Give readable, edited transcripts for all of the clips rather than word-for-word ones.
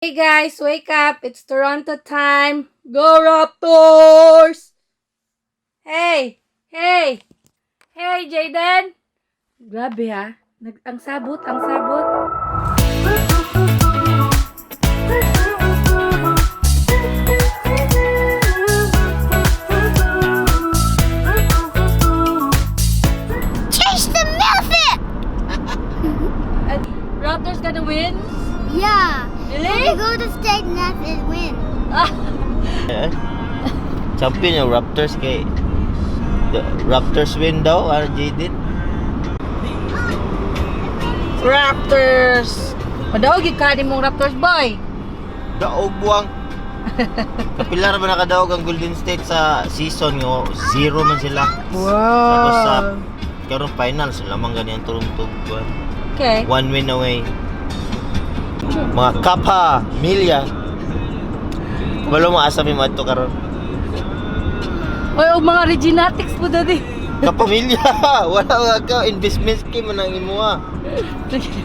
Hey guys, wake up! It's Toronto time! Go Raptors! Hey! Hey! Hey, Jaden! Grabe ha. Ang sabot, ang sabot. Chase the milkfish! And Raptors gonna win? Yeah. Really? We go to state nest and win. Eh? Champion yung Raptors kay the Raptors win daw, RJ din. Raptors! Madaog yung ka mong Raptors, boy! Daog buwang. Kapilar ba nakadaog ang Golden State sa season nga zero man sila. Wow! Tapos sa karon finals lamang gani ang Toronto. Buwan. Okay. One win away. Mga kapa, milya. Kabalo mo asa mi madto karon. Oy, og mga Reginatics po dati. Kapamilya, wala ka ka investment scheme man ang imuha.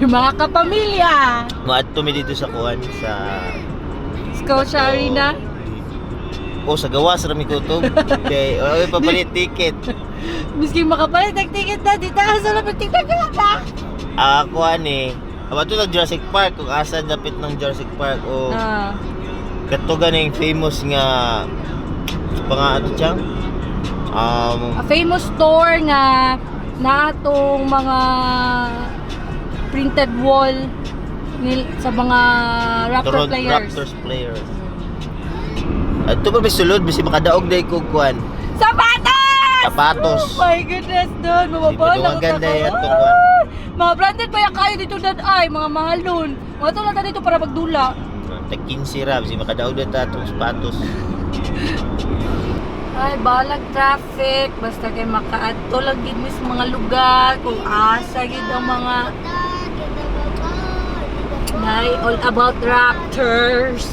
Mga kapamilya! Maadto mi dito sa kuan sa Scotia Arena. O sa gawas ra mi kutob. Kay oy papalit ticket. Miski makapalit ang ticket na, dito ka sa lapit ticket na. Ah, kuan eh. Aba to sa Jurassic Park kung asa dapit ng Jurassic Park o kato ganing famous nga panga ato siyang A famous store nga naatong mga printed wall nil, sa mga Raptor Toronto players. Raptors players. Adto pa may sulod bisi makadaog day kog kuan. Sapatos! Sapatos. Oh my goodness, doon. Mababala Di pa ganda yan, itong kuan. Mga branded pa yan kayo dito dad ay, mga mahalon. Mga tulad na dito para magdula. Tag 15 ra bisi makadaog day ta atong sapatos. Ay, balag traffic. Basta kay makaadto lang gid mi sa mga lugar. Kung asa gid ang mga nay all about Raptors.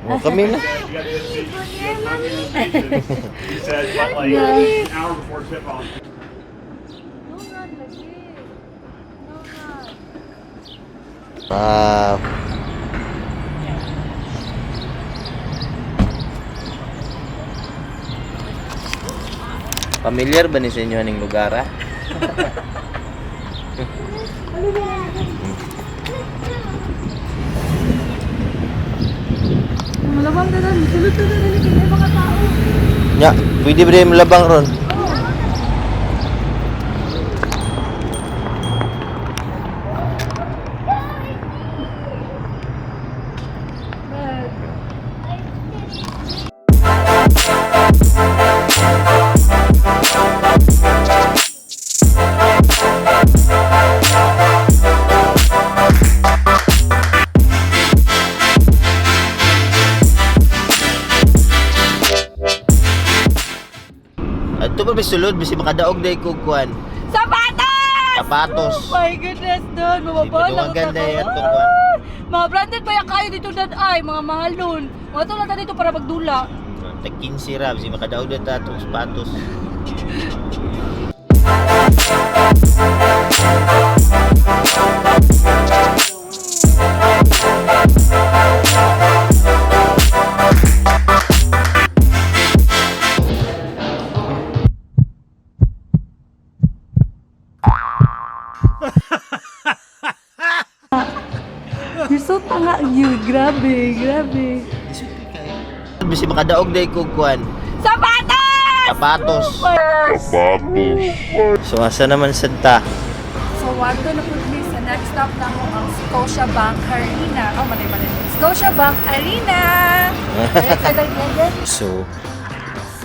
O kami na. He said, but like an hour before tip off. Wow. Familiar ba ni sa inyo aning lugar ah? Malabang na lang. Sulod na lang. Kaya mga tao. Nya, pwede ba din malabang ron? Adto pa may sulod bisi makadaog day kog kuan. Sapatos! Sapatos. Oh my goodness, doon. Mababala Di pa ganda yan, itong kuan. Mga branded pa yan kayo dito dad ay, mga mahalon. Mga tulad na dito para magdula. Tag 15 ra bisi makadaog day ta atong sapatos. You're so tanga yun. Grabe, grabe. Bisi makadaog day kog kuan. Sapatos! Sapatos. So asa naman sad ta? So, wadto na pud mi sa next stop na mo ang Scotia Bank Arena. Oh, mali, mali. Scotia Bank Arena! So,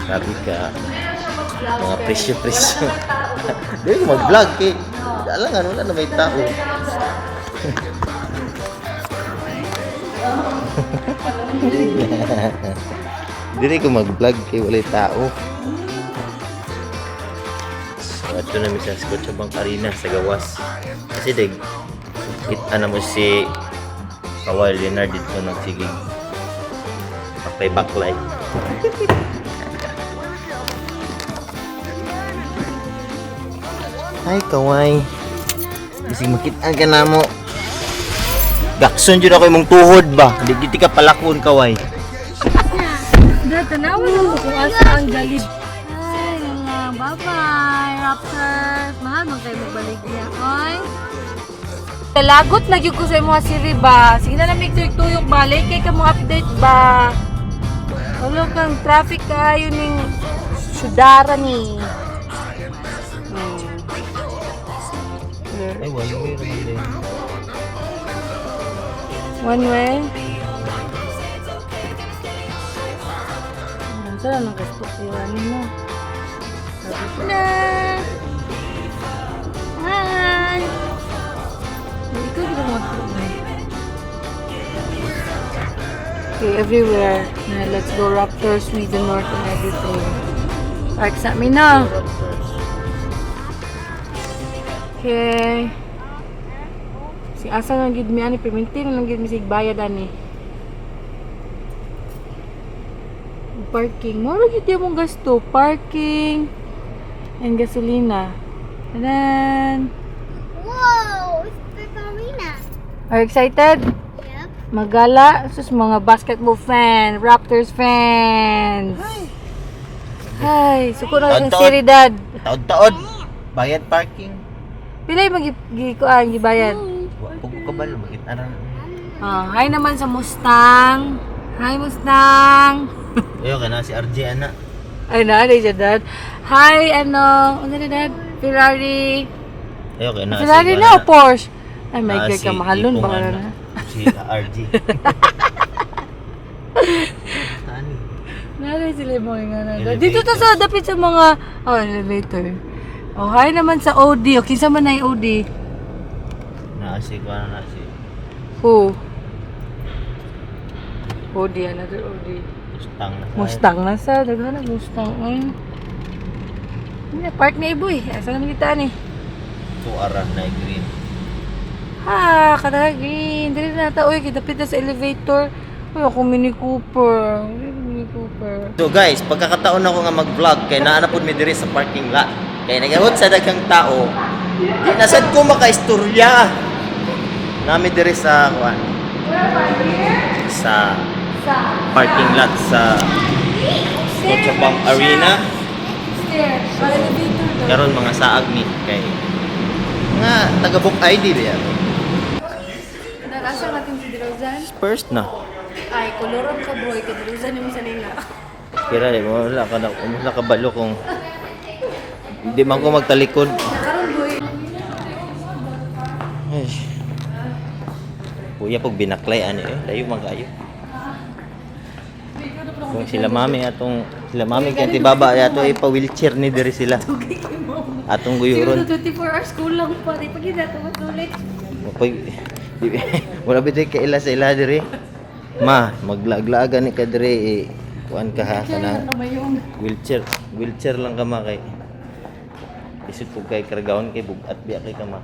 grabe ka. Mga presyo-presyo. Dili ko mag-vlog kay. Alangan wala na may tao. Dili ko mag-vlog kay walay tao. So, ato na mi sa Scotiabank Arena sa gawas. Kasi dig kita na mo si Kawhi Leonard dito nagsigig baklay-baklay. Hi, kaway. Bisig makitaan ka na mo. Gakson jud ako imong tuhod ba? Di gid ka palakon, kaway. Da, tanawa na mo kung asa ang galib. Ay, lang. Bye-bye, Raptors. Mahal man kayo magbalik niya. Oy. Talagot na gyud ko sa imong siri ba. Sige na lang tuyok ba. Late kay ka mo update ba. Wala kang traffic kayo ning syudara ni. Ay, wala meron. One way. Saan lang gusto iwanin mo? Na! Hi. Ikaw di ba mag- Okay, everywhere. Na, let's go Raptors, Sweden North and everything. Park sa amin na. Okay. Si asa nang gid mi ani perminti na lang gid mi sig bayad ani. Parking. Mura gid yung mong gasto. Parking and gasolina. Tadan! Whoa, it's the arena. Are you excited? Yep. Magala, sus mga basketball fan, Raptors fans. Hi, suko na ang Taod-taod. seriedad. Taod-taod. Bayad parking. Pila yung gikuan gibayad? Wa po ko kabalo makita ra. Ah, hi naman sa Mustang. Hi Mustang. Ayo kana si RJ ana. Ay na, ano siya dad. Hi ano, ano na dad? Ferrari. Ayo kana si Ferrari na o Porsche? Ay my Ah, God, si kamahalon Ipong ba ana. na? Si RJ. Tani. Nalay sila yung mga nga na. Elevator. Dito ta sa dapit sa mga oh, elevator. Oh, hi naman sa OD. O, kinsa man na yung OD? Na si kuan na si Who? OD, another OD. Mustang na. Mustang na sa, daghan na Mustang. Ay. Hindi, park na iboy. Asa na kita ni? Tuara na green. Ha, kada green. Dili na ta uy, kidapit na sa elevator. Uy, ako Mini Cooper. Uy, Mini Cooper. So guys, pagkakataon ako nga mag-vlog kay naa na pud mi diri sa parking lot. Kay nagahot sa daghang tao. Di na sad ko makaistorya. Nami diri sa kuan. Sa parking lot sa Scotiabank Arena. Stairs. Para elevator daw. Karon mga saag ni kay nga taga book ID ba yan? Narasa natin si Drozan. First na. Ay, koloron ka boy. Kay Drozan yung sa nila. Kira di mo wala ka na wala ka balo kung hindi man ko magtalikod. Nakaroon boy. Ay. Kuya pag binaklay ani eh, layo man kayo. Kung sila mami atong sila mami kay ti baba ato ipa wheelchair ni diri sila. Atong Siguro guyuron. 24 hours kulang pa. Di pa gina ito masulit. Pag wala bitay kaila sa ila diri. Ma, maglaaglaagan ni ka diri eh, kuan ka ha kana Kamayong. wheelchair, wheelchair lang ka ma kay. Isip ko kay kargaon kay bugat biya kay ka ma.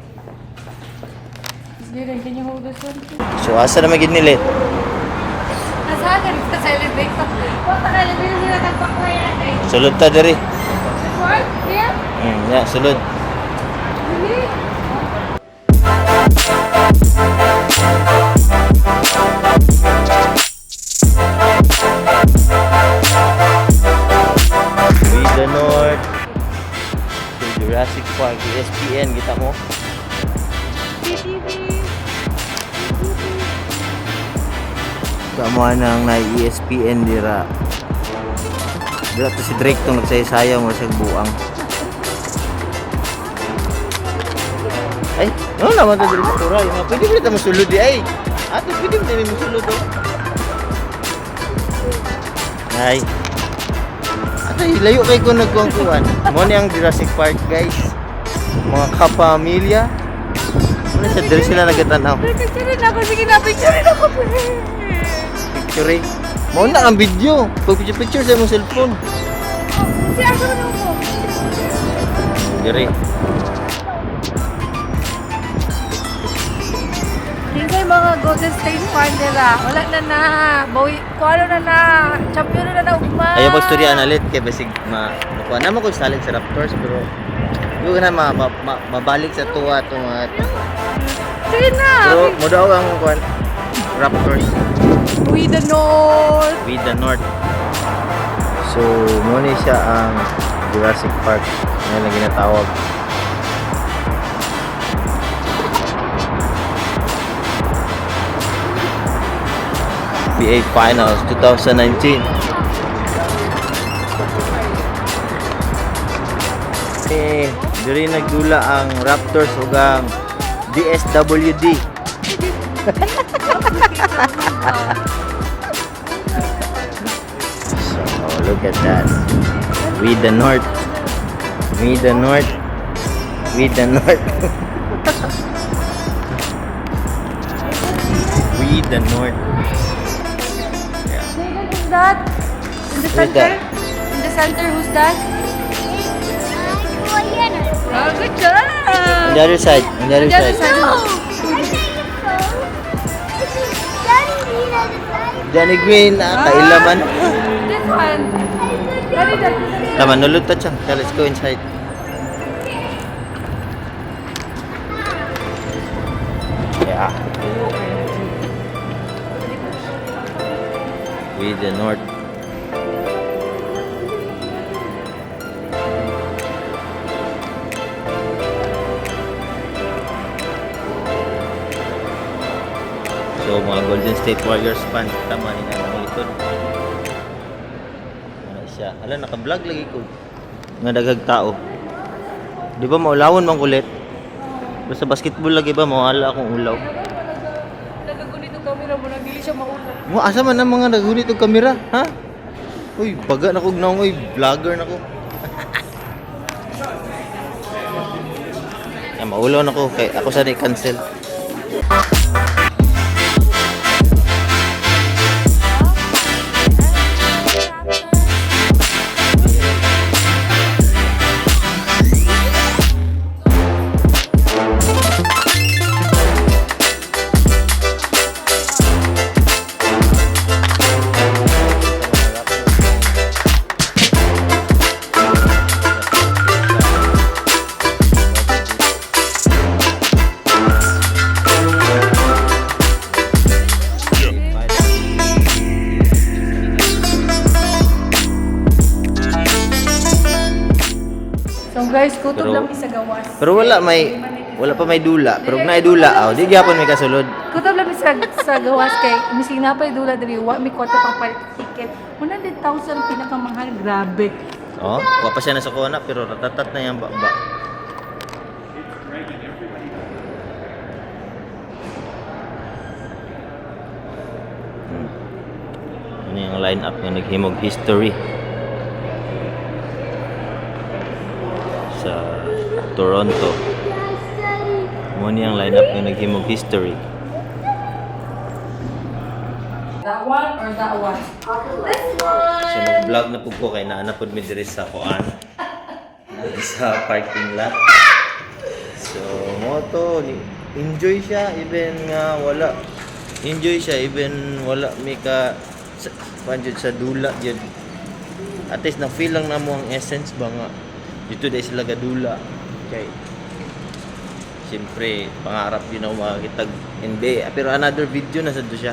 Sige, can you hold this one? So asa na magid nilit? Asa ka rin sa elevator? Wala ka elevator sila nagpakuya. Sulod ta diri. This one? Here? Yeah, sulod. Really? We the North. To Jurassic Park, ESPN, kita mo. Kamo nang na ESPN dira. Dira to si Drake tong nagsayasayaw mo sa buang. Ay, no naman to diri sa turay. Nga pwede ba ta mosulod di ay? Ato pwede ba diri mosulod oh. Ay. Ato layo kay ko nagkuhan. Mo ni ang Jurassic Park, guys. Mga kapamilya. Ano siya diri sila nagatanaw. Picture rin ako. Sige na, picture rin ako. Picture eh. Mao na ang video. Pag picture picture sa imong cellphone. Si asa na mo. Diri. Kinsay mga Golden State fan nila. Wala na na. Bawi, Kuano na na. Champion na na ugma. Ayaw pagstorya analit kay basig ma makuha na mo ko salin sa Raptors pero di ko na mabalik sa tuwa itong mga Sige na. Pero mo daw ang kuan Raptors. We the North. With the North. So, mo ni siya ang Jurassic Park nga lang ginatawag. NBA Finals 2019. Eh, diri nagdula ang Raptors ug ang DSWD. So, look at that. We the North. We the North. We the North. We the North. Yeah. Who's that? In the Who's center? that? In the center, who's that? Oh, good job! On the other side. On the other On the other side. side. Danny Green, ah, kailaman. This one. Daddy, daddy. Tama, nulot ta siya. Okay, let's go inside. Yeah. We the North. So mga Golden State Warriors fans, tama ni na ang likod. Ano siya? Ala, naka-vlog lagi ko. Nga daghag tao. Di ba maulawon man kulit? Basta basketball lagi ba mawala akong ulaw. Nagagunit ang camera mo, nagdili siya mauna. Mo asa man ang mga nagunit og kamera, ha? Uy, baga na kog naong, uy, vlogger na ko. Ya, maulaw na ko kay ako sa cancel. So guys, kutob Pero- lang mi sa gawas. Pero wala pa may dula, pero kung naay dula, aw, di gyapon may kasulod. Kutob lang mi sa gawas kay mising napay dula diri wa mi kwarta pang palit ticket. 100,000 pinakamahal, grabe. Oh, wa pa siya nasa kuha na pero ratatat na yung baba. Ano yung line-up nga naghimog history sa Toronto. Mo ni ang line-up nga naghimog history. That one or that one? This one. So nag-vlog na pud ko kay naa na pud mi diri sa kuan. Sa parking lot. So mo to enjoy siya even nga wala. Enjoy siya even wala mi ka sa, kuan jud sa dula jud. At least na feel lang namo ang essence ba nga dito dai sila gadula. Kay siyempre pangarap yun ako makakitag NBA pero another video na sad to siya.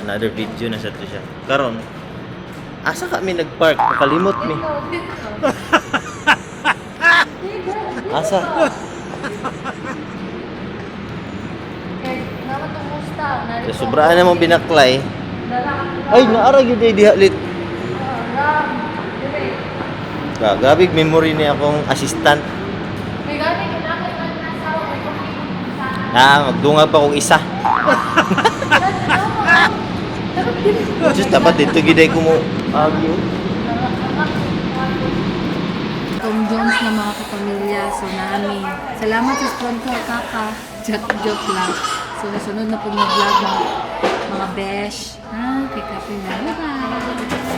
Another video na sad to siya. Karon asa kami nagpark? Nakalimot mi. Asa? Naman itong musta. So, sobraan namang binaklay. Ay, naara gyud ay diha lit. Grabe memory ni akong assistant. May gani, kinakit na nasawa ko kung Ah, magdungag pa kong isa. Diyos, dapat dito giday ko mo. Agyo. Tom Jones na mga kapamilya. So, nami. Salamat sa sponsor, Kaka. Joke, joke lang. So, nasunod na po mga vlog, mga besh. Ha, kay Kape na. Bye-bye!